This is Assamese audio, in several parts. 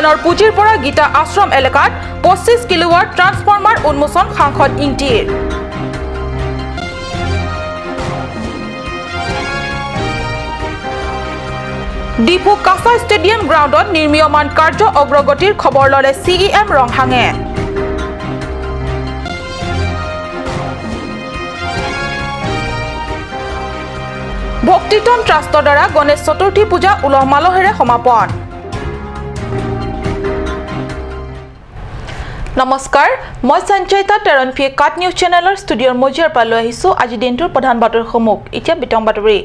উন্নয়নৰ পুঁজিৰ পৰা গীতা আশ্ৰম এলেকাত 25 কিলোৱাট ট্ৰান্সফৰ্মাৰ উন্মোচন সাংসদ ইংতিৰ। ডিফু কাছাৰ ষ্টেডিয়াম গ্ৰাউণ্ডত নিৰ্মীয়মান কাৰ্য অগ্ৰগতিৰ খবৰ ল'লে চিইএম ৰংহাঙে। ভক্তিতম ট্ৰাষ্টৰ দ্বাৰা গণেশ চতুৰ্থী পূজা উলহ মালহেৰে সমাপন। নমস্কাৰ, মই সঞ্চয়িতা টেৰণফিয়ে কাট নিউজ চেনেলৰ ষ্টুডিঅ'ৰ মজিয়াৰ পৰা লৈ আহিছোঁ আজি দিনটোৰ প্ৰধান বাতৰিসমূহ। এতিয়া বিতং বাতৰি।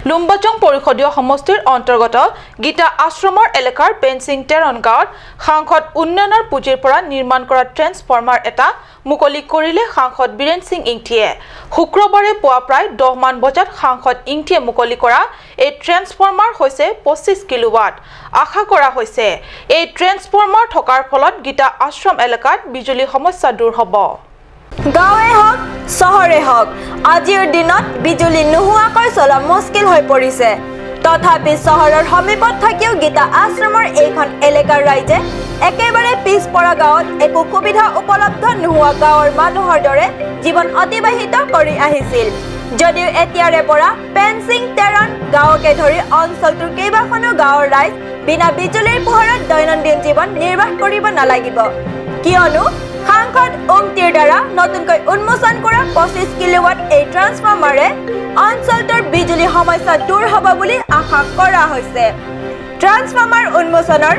লুম্বাজং পৰিষদীয় সমষ্টিৰ অন্তৰ্গত গীতা আশ্ৰমৰ এলেকাৰ পেঞ্চিং টেৰণ গাঁৱত সাংসদ উন্নয়নৰ পুঁজিৰ পৰা নিৰ্মাণ কৰা ট্ৰেন্সফৰ্মাৰ এটা মুকলি কৰিলে সাংসদ বীৰেন সিং ইংতিয়ে। শুক্ৰবাৰে পুৱা প্ৰায় 10মান বজাত সাংসদ ইংতিয়ে মুকলি কৰা এই ট্ৰেন্সফৰ্মাৰ হৈছে 25 কিলোৱাট। আশা কৰা হৈছে, এই ট্ৰেন্সফৰ্মাৰ থকাৰ ফলত গীতা আশ্ৰম এলেকাত বিজুলী সমস্যা দূৰ হ'ব। গাঁৱে হওক, চহৰে হওক, আজিৰ দিনত বিজুলী নোহোৱাকৈ চলা মুস্কিল হৈ পৰিছে। তথাপি চহৰৰ সমীপত থাকিও গীতা আশ্ৰমৰ এইখন এলেকাৰ ৰাইজে একেবাৰে পিছপৰা গাঁৱত একো সুবিধা উপলব্ধ নোহোৱা গাঁৱৰ মানুহৰ দৰে জীৱন অতিবাহিত কৰি আহিছিল যদিও এতিয়াৰে পৰা পেঞ্চিং টেৰণ গাঁৱকে ধৰি অঞ্চলটোৰ কেইবাখনো গাঁৱৰ ৰাইজ বিনা বিজুলীৰ পোহৰত দৈনন্দিন জীৱন নিৰ্বাহ কৰিব নালাগিব। কিয়নো সাংসদ উংটিৰ দ্বাৰা নতুনকৈ উন্মোচন কৰা 25 কিলোৱাট এই ট্ৰান্সফৰ্মাৰে অঞ্চলটোৰ বিজুলী সমস্যা দূৰ হ'ব বুলি আশা কৰা হৈছে। ট্ৰান্সফৰ্মাৰ উন্মোচনৰ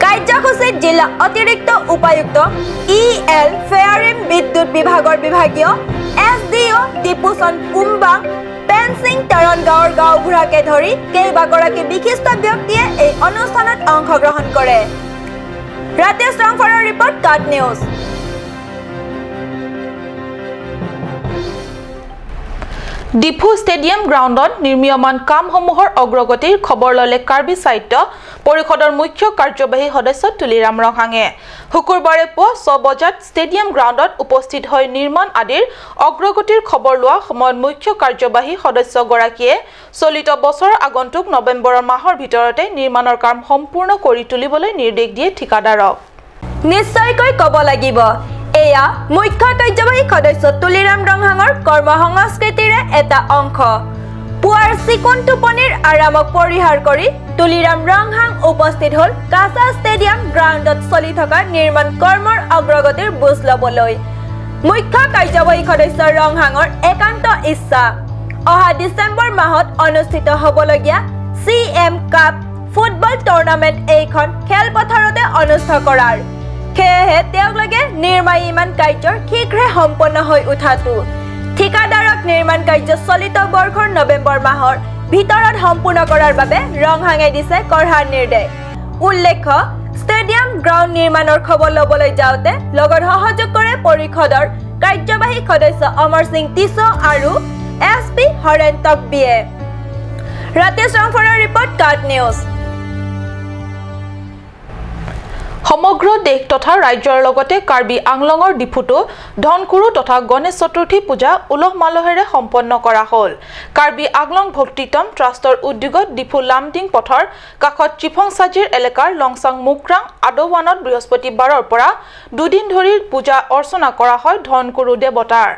কাৰ্যসূচীত জিলা অতিৰিক্ত উপায়ুক্ত ই এল ফেয়াৰিম, বিদ্যুৎ বিভাগৰ বিভাগীয় এছ ডি অ' দীপুচন কুম্বাং, পেঞ্চিং তৰণ গাঁৱৰ গাঁওবুঢ়াকে ধৰি কেইবাগৰাকী বিশিষ্ট ব্যক্তিয়ে এই অনুষ্ঠানত অংশগ্ৰহণ কৰে। ৰাতেশ ৰংফৰৰ ৰিপৰ্ট, কাট নিউজ। ডিফু ষ্টেডিয়াম গ্ৰাউণ্ডত নিৰ্মীয়মান কামসমূহৰ অগ্ৰগতিৰ খবৰ ল'লে কাৰ্বি সাহিত্য পৰিষদৰ মুখ্য কাৰ্যবাহী সদস্য তুলিৰাম ৰংহাঙে। শুকুৰবাৰে পুৱা 6 বজাত ষ্টেডিয়াম গ্ৰাউণ্ডত উপস্থিত হৈ নিৰ্মাণ আদিৰ অগ্ৰগতিৰ খবৰ লোৱা সময়ত মুখ্য কাৰ্যবাহী সদস্যগৰাকীয়ে চলিত বছৰৰ আগন্তুক নৱেম্বৰৰ মাহৰ ভিতৰতে নিৰ্মাণৰ কাম সম্পূৰ্ণ কৰি তুলিবলৈ নিৰ্দেশ দিয়ে ঠিকাদাৰক। নিশ্চয়কৈ ক'ব লাগিব, এয়া মুখ্য কাৰ্যবাহী সদস্য তুলিৰাম ৰংহাঙৰ কৰ্ম সংস্কৃতিৰে এটা অংশ। পুৱাৰ চিকুণ টোপনিৰ আৰামক পৰিহাৰ কৰি তুলিৰাম ৰংহাং উপস্থিত হ'ল কাছা ষ্টেডিয়াম গ্ৰাউণ্ডত চলি থকা নিৰ্মাণ কৰ্মৰ অগ্ৰগতিৰ বুজ ল'বলৈ। মুখ্য কাৰ্যবাহী সদস্য ৰংহাঙৰ একান্ত ইচ্ছা, অহা ডিচেম্বৰ মাহত অনুষ্ঠিত হ'বলগীয়া C M cup football tournament এইখন খেলপথাৰতে অনুষ্ঠিত কৰাৰ। সেয়েহে তেওঁক লাগে নিৰ্মাণ কাৰ্যৰ শীঘ্ৰে সম্পন্ন হৈ উঠাটো। ঠিকাদাৰক নিৰ্মাণ কাৰ্য চলিত বৰ্ষৰ নৱেম্বৰ মাহৰ ভিতৰত সম্পূৰ্ণ কৰাৰ বাবে ৰংহাঙে দিছে কঢ়া নিৰ্দেশ। উল্লেখ্য, ষ্টেডিয়াম গ্ৰাউণ্ড নিৰ্মাণৰ খবৰ ল'বলৈ যাওঁতে লগত সহযোগ কৰে পৰিষদৰ কাৰ্যবাহী সদস্য অমৰ সিং টিছ আৰু এছ পি হৰেণ তকবিয়ে। ৰাতেশ ৰংফৰৰ ৰিপৰ্ট, কাট নিউজ। সমগ্ৰ দেশ তথা ৰাজ্যৰ লগতে কাৰ্বি আংলঙৰ ডিফুতো ধনকুৰু তথা গণেশ চতুৰ্থী পূজা উলহ মালহেৰে সম্পন্ন কৰা হ'ল। কাৰ্বি আংলং ভক্তিতম ট্ৰাষ্টৰ উদ্যোগত ডিফু লামডিং পথৰ কাষত চিফংচাজিৰ এলেকাৰ লংচাং মুকৰাং আদৱানত বৃহস্পতিবাৰৰ পৰা দুদিন ধৰি পূজা অৰ্চনা কৰা হয় ধনকুৰু দেৱতাৰ।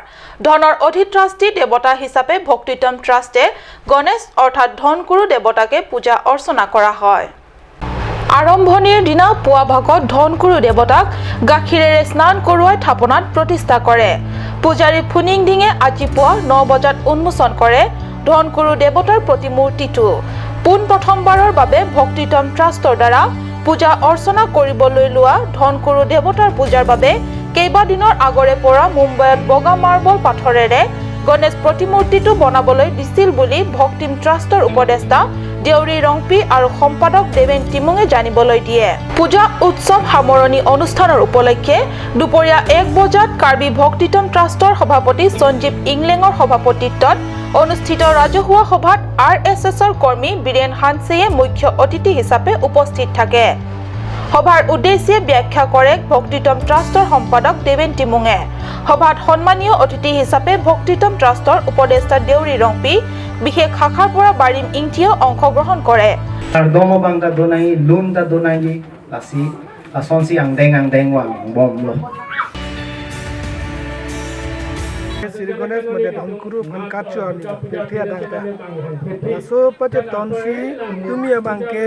ধনৰ অধিষ্ঠাত্ৰী দেৱতা হিচাপে ভক্তিতম ট্ৰাষ্টে গণেশ অৰ্থাৎ ধনকুৰু দেৱতাকে পূজা অৰ্চনা কৰা হয়। আৰম্ভণিৰ দিনা পুৱা ভাগত ধনকুৰু দেৱতাক গাখীৰেৰে স্নান কৰোৱাই থাপনাত প্ৰতিষ্ঠা কৰে। পূজাৰী ফুনিং ডিঙে আজি পুৱা 9 বজাত উন্মোচন কৰে ধনকুৰু দেৱতাৰ প্ৰতিমূৰ্তিটো। পোনপ্ৰথমবাৰৰ বাবে ভক্তিতম ট্ৰাষ্টৰ দ্বাৰা পূজা অৰ্চনা কৰিবলৈ লোৱা ধনকুৰু দেৱতাৰ পূজাৰ বাবে কেইবাদিনৰ আগৰে পৰা মুম্বাইত বগা মাৰ্বল পাথৰেৰে গণেশ প্ৰতিমূৰ্তিটো বনাবলৈ দিছিল বুলি ভক্তিম ট্ৰাষ্টৰ উপদেষ্টা দেউৰী ৰংপি আৰু সম্পাদক দেৱেন টিমুঙে জানিবলৈ দিয়ে। পূজা উৎসৱ সামৰণি অনুষ্ঠানৰ উপলক্ষে দুপৰীয়া 1 বজাত কাৰ্বি ভক্তিতম ট্ৰাষ্টৰ সভাপতি সঞ্জীৱ ইংলেঙৰ সভাপতিত্বত অনুষ্ঠিত ৰাজহুৱা সভাত আৰ এছ এছৰ কৰ্মী বীৰেণ হানছেয়ে মুখ্য অতিথি হিচাপে উপস্থিত থাকে। সভাৰ উদ্দেশ্যে ব্যাখ্যা কৰে ভক্তিতম ট্ৰাষ্টৰ সম্পাদক দেৱেন টিমুঙে। সভাত সন্মানীয় অতিথি হিচাপে ভক্তিতম ট্ৰাষ্টৰ উপদেষ্টা দেউৰী ৰংপি, বিশেষ শাখাৰ পৰা বাৰিম ইংতিয়েও অংশগ্ৰহণ কৰে। Domo bang da donai lum da donai। Lasi lason si angdeng angdeng wang bom lo. Shri Ganesh মধ্যে ধনকুরু ফানকাচু আমি পেঠিয়া দাংতা so pache tonsi tumi abangke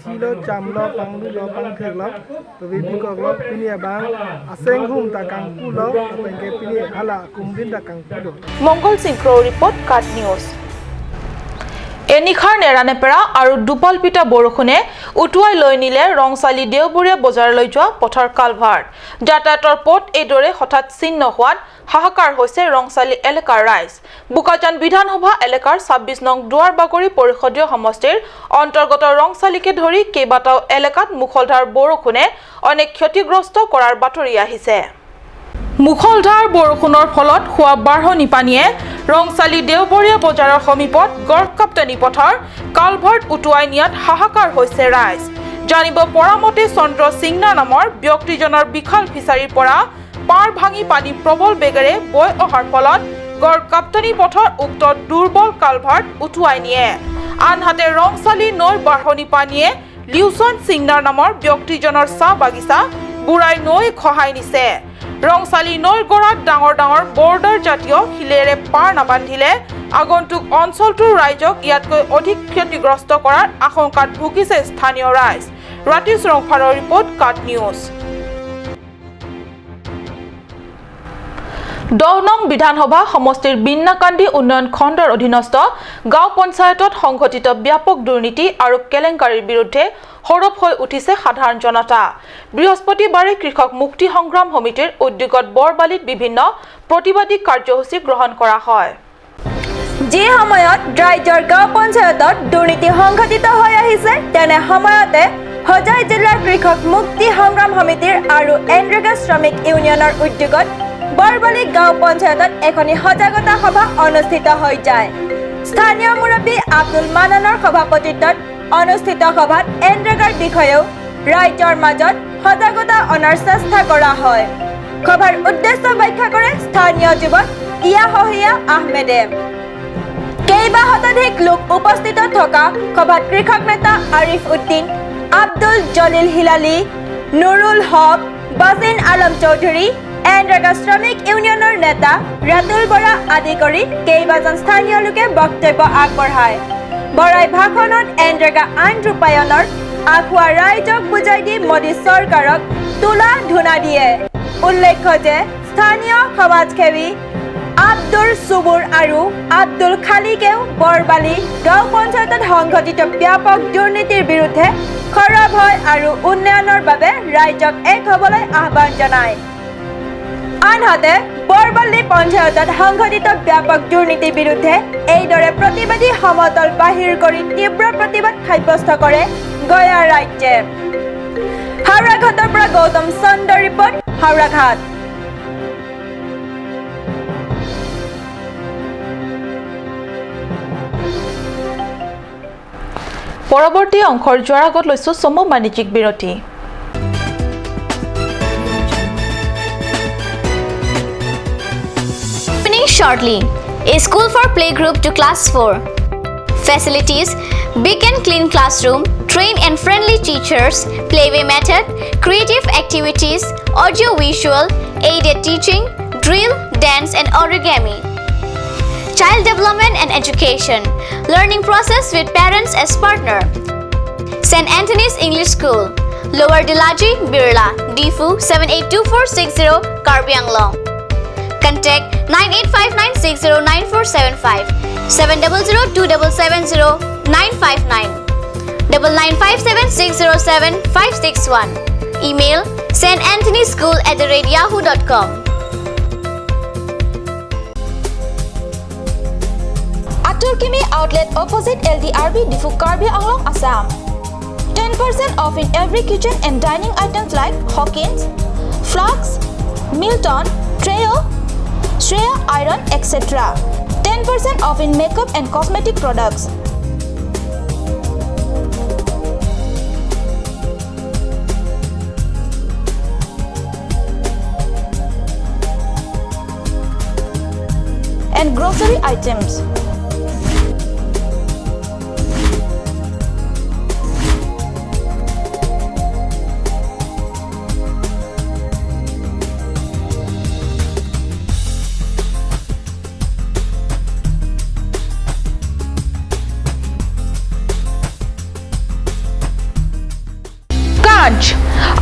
chilo chamlo panglu lo pangthek lo tobi bikok lo pini abang aseng hum ta kangpu lo apengke pini hala kumdin ta kangpu lo. Mangal Singh report, কাট নিউজ। এনিশাৰ নেৰানেপেৰা আৰু দোপালপিটা বৰষুণে উটুৱাই লৈ নিলে ৰংচালি দেওবৰীয়া বজাৰলৈ যোৱা পথৰ কালভাৰ্ট। যাতায়াতৰ পথ এইদৰে হঠাৎ ছিন্ন হোৱাত হাহাকাৰ হৈছে ৰংচালি এলেকাৰ ৰাইজ। বোকাজান বিধানসভা এলেকাৰ 26 নং দুৱাৰবাগৰি পৰিষদীয় সমষ্টিৰ অন্তৰ্গত ৰংচালিকে ধৰি কেইবাটাও এলেকাত মুষলধাৰ বৰষুণে অনেক ক্ষতিগ্ৰস্ত কৰাৰ বাতৰি আহিছে। মুষলধাৰ বৰষুণৰ ফলত হোৱা বাঢ়নী পানীয়ে ৰংচালি দেওবৰীয়া বজাৰৰ সমীপত গড়কাপ্তানি পথৰ কালভাৰ্ট উটুৱাই নিয়াত হাহাকাৰ হৈছে ৰাইজ। জানিব পৰা মতে চন্দ্ৰ সিংনা নামৰ ব্যক্তিজনৰ বিশাল ফিচাৰীৰ পৰা পাৰ ভাঙি পানী প্ৰবল বেগেৰে বৈ অহাৰ ফলত গড়কাপ্তানি পথৰ উক্ত দুৰ্বল কালভাৰ্ট উটুৱাই নিয়ে। আনহাতে ৰংচালি নৈৰ বাঢ়নী পানীয়ে লিউচন সিংনাৰ নামৰ ব্যক্তিজনৰ চাহ বাগিচা বুঢ়াই নৈ খহাই নিছে। ৰংচালি নৈৰ গৰাত ডাঙৰ ডাঙৰ বৰ্ডাৰ জাতীয় শিলেৰে পাৰ নাবান্ধিলে আগন্তুক অঞ্চলটোৰ ৰাইজক ইয়াতকৈ অধিক ক্ষতিগ্ৰস্ত কৰাৰ আশংকাত ভুগিছে স্থানীয় ৰাইজ। ৰাতিশ ৰংফাৰৰ ৰিপৰ্ট, কাট নিউজ। 10 নং বিধানসভা সমষ্টিৰ বিন্নাকান্দি উন্নয়ন খণ্ডৰ অধীনস্থ গাঁও পঞ্চায়তত সংঘটিত ব্যাপক দুৰ্নীতি আৰু কেলেংকাৰীৰ বিৰুদ্ধে সৰব হৈ উঠিছে সাধাৰণ জনতা। বৃহস্পতিবাৰে কৃষক মুক্তি সংগ্ৰাম সমিতিৰ উদ্যোগত বৰবালিত বিভিন্ন প্ৰতিবাদী কাৰ্যসূচী গ্ৰহণ কৰা হয়। যি সময়ত ৰাজ্যৰ গাঁও পঞ্চায়তত দুৰ্নীতি সংঘটিত হৈ আহিছে, তেনে সময়তে হোজাই জিলাৰ কৃষক মুক্তি সংগ্ৰাম সমিতিৰ আৰু এনৰেগা শ্ৰমিক ইউনিয়নৰ উদ্যোগত বৰবালি গাঁও পঞ্চায়তত এখনি সজাগতা সভা অনুষ্ঠিত হৈ যায়। স্থানীয় মুৰব্বী আব্দুল মানানৰ সভাপতিত্বত অনুষ্ঠিত সভাত এনৰেগাৰ বিষয়েও ৰাইজৰ মাজত সজাগতা অনাৰ চেষ্টা কৰা হয়। সভাৰ উদ্দেশ্য ব্যাখ্যা কৰে স্থানীয় যুৱক ইয়াহহিয়া আহমেদে। কেইবা শতাধিক লোক উপস্থিত থকা সভাত কৃষক নেতা আৰিফ উদ্দিন, আব্দুল জলিল হিলালী, নুৰুল হক, বাজিন আলম চৌধুৰী, এনৰেগা শ্ৰমিক ইউনিয়নৰ নেতা ৰাতুল বৰা আদি কৰি কেইবাজন স্থানীয় লোকে বক্তব্য আগবঢ়ায়। বৰাই ভাষণত এনৰেগা আইন ৰূপায়ণৰ আখুৱা ৰাইজক বুজাই দি মোদী চৰকাৰক তোলা ধূনা দিয়ে। উল্লেখ্য যে স্থানীয় সমাজসেৱী আব্দুল চুবুৰ আৰু আব্দুল খালিকেও বৰবালি গাঁও পঞ্চায়তত সংঘটিত ব্যাপক দুৰ্নীতিৰ বিৰুদ্ধে সৰব হয় আৰু উন্নয়নৰ বাবে ৰাইজক এক হ'বলৈ আহ্বান জনায়। আনহাতে বৰবালি পঞ্চায়তত সংঘটিত ব্যাপক দুৰ্নীতিৰ বিৰুদ্ধে এইদৰে প্ৰতিবাদী সমদল বাহিৰ কৰি তীব্ৰ প্ৰতিবাদ সাব্যস্ত কৰে গয়া ৰাজ্যে। হাওৰাঘাটৰ পৰা গৌতম চন্দৰ ৰিপৰ্ট, হাওৰাঘাট। পৰৱৰ্তী অংশৰ যোৱাৰ আগত লৈছো চমু বাণিজ্যিক বিৰতি। Opening shortly, a school for playgroup to class 4. Facilities: big and clean classroom, trained and friendly teachers, playway method, creative activities, audio visual, aided teaching, drill, dance and origami. Child development and education, learning process with parents as partner. St. Anthony's English School, Lower Dilaji, Birla, Diphu 782460, Karbi Anglong. Contact 9859609475, 7002770 959, 9957607561. Email stanthonyschool@yahoo.com. Aturkimi outlet opposite LDRB Diphu, Karbi Anglong, Assam. 10% off in every kitchen and dining items like Hawkins, Flux, Milton, Treo, Shreya Iron, etc. 10% off in makeup and cosmetic products. And grocery items. Kanch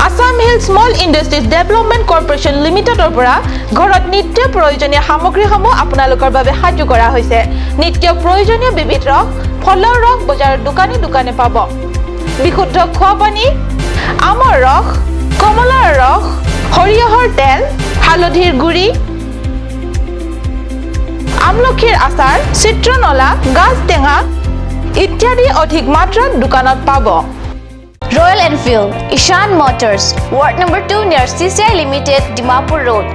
Assam Hill Small Industries Development Corporation লিমিটেডৰ পৰা ঘৰত নিত্য প্ৰয়োজনীয় সামগ্ৰীসমূহ আপোনালোকৰ বাবে সাজু কৰা হৈছে। নিত্য প্ৰয়োজনীয় বিবিধ ৰস, ফলৰ ৰস বজাৰৰ দোকানে দোকানে পাব। বিশুদ্ধ খোৱা পানী, আমৰ ৰস, কমলাৰ ৰস, সৰিয়হৰ তেল, হালধিৰ গুড়ি, আমলখিৰ আচাৰ, চিত্ৰনলা, গাজ টেঙা ইত্যাদি অধিক মাত্ৰাত দোকানত পাব। Royal Enfield, Ishan Motors, Ward number 2 near CCI Limited, Dimapur Road,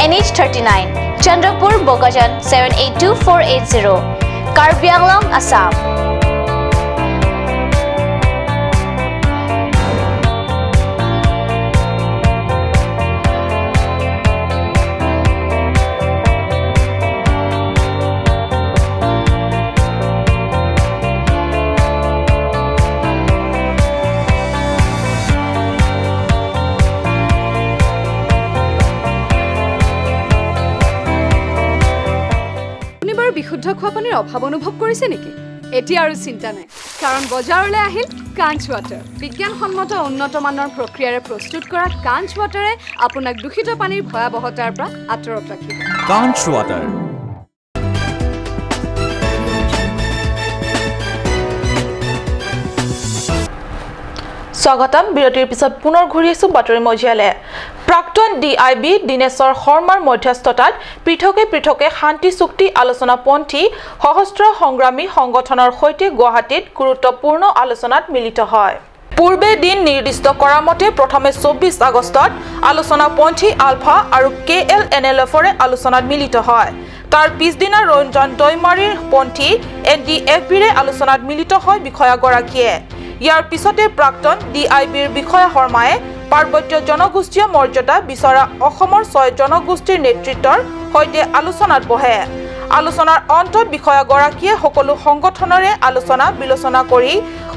NH 39, Chandrapur, Bokajan 782480, Karbi Anglong, Assam. আপুনি বাৰু বিশুদ্ধ খোৱা পানীৰ অভাৱ অনুভৱ কৰিছে নেকি? এতিয়া আৰু চিন্তা নাই, কাৰণ বজাৰলৈ আহিল কাঞ্চ ৱাটাৰ। বিজ্ঞানসন্মত উন্নত মানৰ প্ৰক্ৰিয়াৰে প্ৰস্তুত কৰা কাঞ্চ ৱাটাৰে আপোনাক দূষিত পানীৰ ভয়াৱহতাৰ পৰা আঁতৰত ৰাখিব। Kanch Water. স্বাগতম। বিৰতিৰ পিছত পুনৰ ঘূৰি আহিছোঁ বাতৰি মজিয়ালে। প্ৰাক্তন DIB Dineswar শৰ্মাৰ মধ্যস্থতাত পৃথকে পৃথকে শান্তি চুক্তি আলোচনাপন্থী সশস্ত্ৰ সংগ্ৰামী সংগঠনৰ সৈতে গুৱাহাটীত গুৰুত্বপূৰ্ণ আলোচনাত মিলিত হয়। পূৰ্বে দিন নিৰ্দিষ্ট কৰা মতে প্ৰথমে 24 আগষ্টত আলোচনাপন্থী আলফা আৰু KLNLFৰে আলোচনাত মিলিত হয়। তাৰ পিছদিনা ৰঞ্জন দৈমাৰীৰ পন্থী NDFBৰে আলোচনাত মিলিত হয় বিষয়াগৰাকীয়ে। ইয়াৰ পিছতে প্ৰাক্তন DIBৰ বিষয়া শৰ্মাই পাৰ্বত্য জনগোষ্ঠীয় মৰ্যাদা বিচৰা অসমৰ 6 জনগোষ্ঠীৰ নেতৃত্বৰ সৈতে আলোচনাত বহে। আলোচনাৰ অন্তত বিষয়াগৰাকীয়ে সকলো সংগঠনৰে আলোচনা বিলোচনা কৰি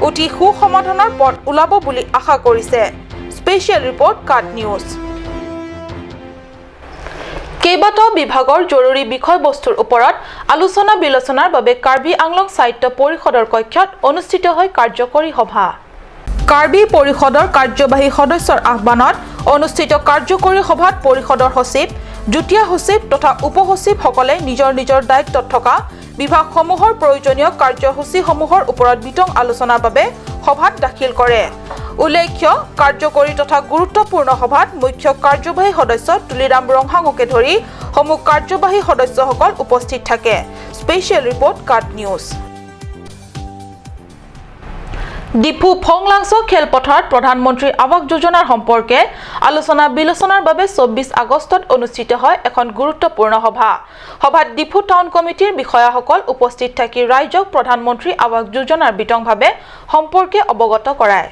অতি সুসমাধানৰ পথ ওলাব বুলি আশা কৰিছে। স্পেচিয়েল ৰিপৰ্ট, কাট নিউজ। কেইবাটাও বিভাগৰ জৰুৰী বিষয়বস্তুৰ ওপৰত আলোচনা বিলোচনাৰ বাবে কাৰ্বি আংলং সাহিত্য পৰিষদৰ কক্ষত অনুষ্ঠিত হয় কাৰ্যকৰী সভা। কাৰ্বি পৰিষদৰ কাৰ্যবাহী সদস্যৰ আহ্বানত অনুষ্ঠিত কাৰ্যকৰী সভাত পৰিষদৰ সচিব, যুটীয়া সচিব তথা উপ সচিবসকলে নিজৰ নিজৰ দায়িত্বত থকা বিভাগসমূহৰ প্ৰয়োজনীয় কাৰ্যসূচীসমূহৰ ওপৰত বিতং আলোচনাৰ বাবে সভাত দাখিল কৰে। উল্লেখ্য, কাৰ্যকৰী তথা গুৰুত্বপূৰ্ণ সভাত মুখ্য কাৰ্যবাহী সদস্য তুলিৰাম ৰংহাঙকে ধৰি সমূহ কাৰ্যবাহী সদস্যসকল উপস্থিত থাকে। স্পেচিয়েল ৰিপৰ্ট, কাট নিউজ। ডিফু ফংলাংছ খেলপথাৰত প্ৰধানমন্ত্ৰী আৱাস যোজনাৰ সম্পৰ্কে আলোচনা বিলোচনাৰ বাবে 24 আগষ্টত অনুষ্ঠিত হয় এখন গুৰুত্বপূৰ্ণ সভা। সভাত ডিফু টাউন কমিটিৰ বিষয়াসকল উপস্থিত থাকি ৰাইজক প্ৰধানমন্ত্ৰী আৱাস যোজনাৰ বিতংভাৱে সম্পৰ্কে অৱগত কৰায়।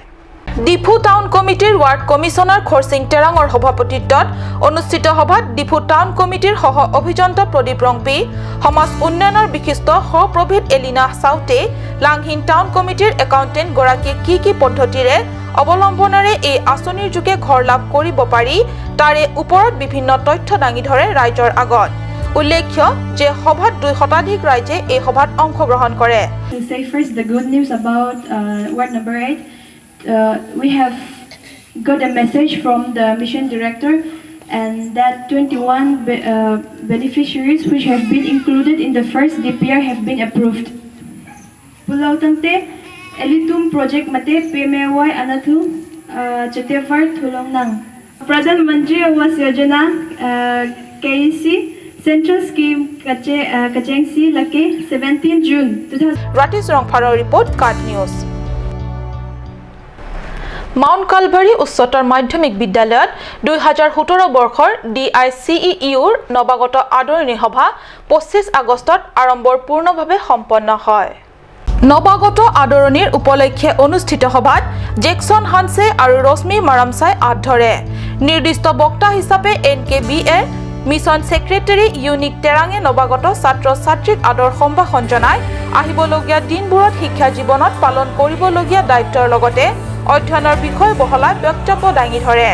ডিফু টাউন কমিটিৰ ৱাৰ্ড কমিছনাৰ খৰচিং টেৰাঙৰ সভাপতিত্বত অনুষ্ঠিত সভাত ডিফু টাউন কমিটিৰ সহ অভিযন্তা প্ৰদীপ ৰংপি, সমাজ উন্নয়নৰ বিশিষ্ট সহপ্ৰভেদ এলিনা চাউতে, লাংহিন টাউন কমিটিৰ একাউণ্টেণ্ট গৰাকীয়ে কি কি পদ্ধতিৰে অৱলম্বনেৰে এই আঁচনিৰ যোগে ঘৰ লাভ কৰিব পাৰি তাৰে ওপৰত বিভিন্ন তথ্য দাঙি ধৰে ৰাইজৰ আগত। উল্লেখ্য যে সভাত 2 শতাধিক ৰাইজে এই সভাত অংশগ্ৰহণ কৰে। To say first the good news about ward number 8. We have got a message from the mission director, and that 21 beneficiaries which have been included in the first DPR have been approved. Pulautante Elitum project mate PMAY Anathu Chatevar Thulongnang. Pradhan Mantri Awas Yojana KEC Central Scheme Kachengsi Lake 17 June 2000. Ratish ৰংফাৰৰ report, cut news. Mount Calvary উচ্চতৰ মাধ্যমিক বিদ্যালয়ত 2017 বৰ্ষৰ DICEUৰ নৱাগত আদৰণি সভা 25 আগষ্টত আড়ম্বৰপূৰ্ণভাৱে সম্পন্ন হয়। নৱাগত আদৰণিৰ উপলক্ষে অনুষ্ঠিত সভাত জেকচন হানছে আৰু ৰশ্মি মাৰামচাই আঁত ধৰে। নিৰ্দিষ্ট বক্তা হিচাপে NKBA mission secretary unique টেৰাঙে নৱাগত ছাত্ৰ ছাত্ৰীক আদৰ সম্ভাষণ জনাই আহিবলগীয়া দিনবোৰত শিক্ষা জীৱনত পালন কৰিবলগীয়া দায়িত্বৰ লগতে অধ্যয়নৰ বিষয় বহলাই বক্তব্য দাঙি ধৰে।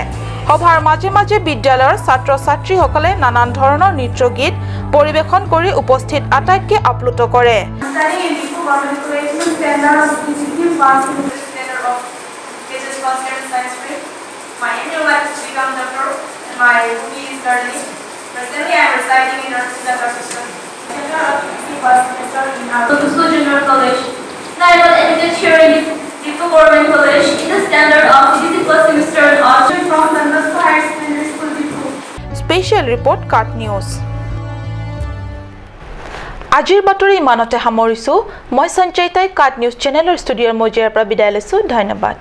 সভাৰ মাজে মাজে বিদ্যালয়ৰ ছাত্ৰ ছাত্ৰীসকলে নানান ধৰণৰ নৃত্য গীত পৰিৱেশন কৰি উপস্থিত আটাইতকৈ আপ্লুত কৰে। Studying in Diphu Government College, standard of ECQ, passed in the standard of HS first year science grade. My aim in life is to become doctor and my hobby is gardening. Presently, I am residing in North Sudhakar System. Center of CC first semester in our Diphu Junior College. Now I got admitted here in Diphu Government College in the standard of CGC first semester in Arts. From Don Bosco Higher Secondary School, Diphu. Special report, Cut News. আজিৰ বাতৰি ইমানতে সামৰিছোঁ। মই সঞ্চয়িতাই কাট নিউজ চেনেলৰ ষ্টুডিঅ'ৰ মজিয়াৰ পৰা বিদায় লৈছোঁ। ধন্যবাদ।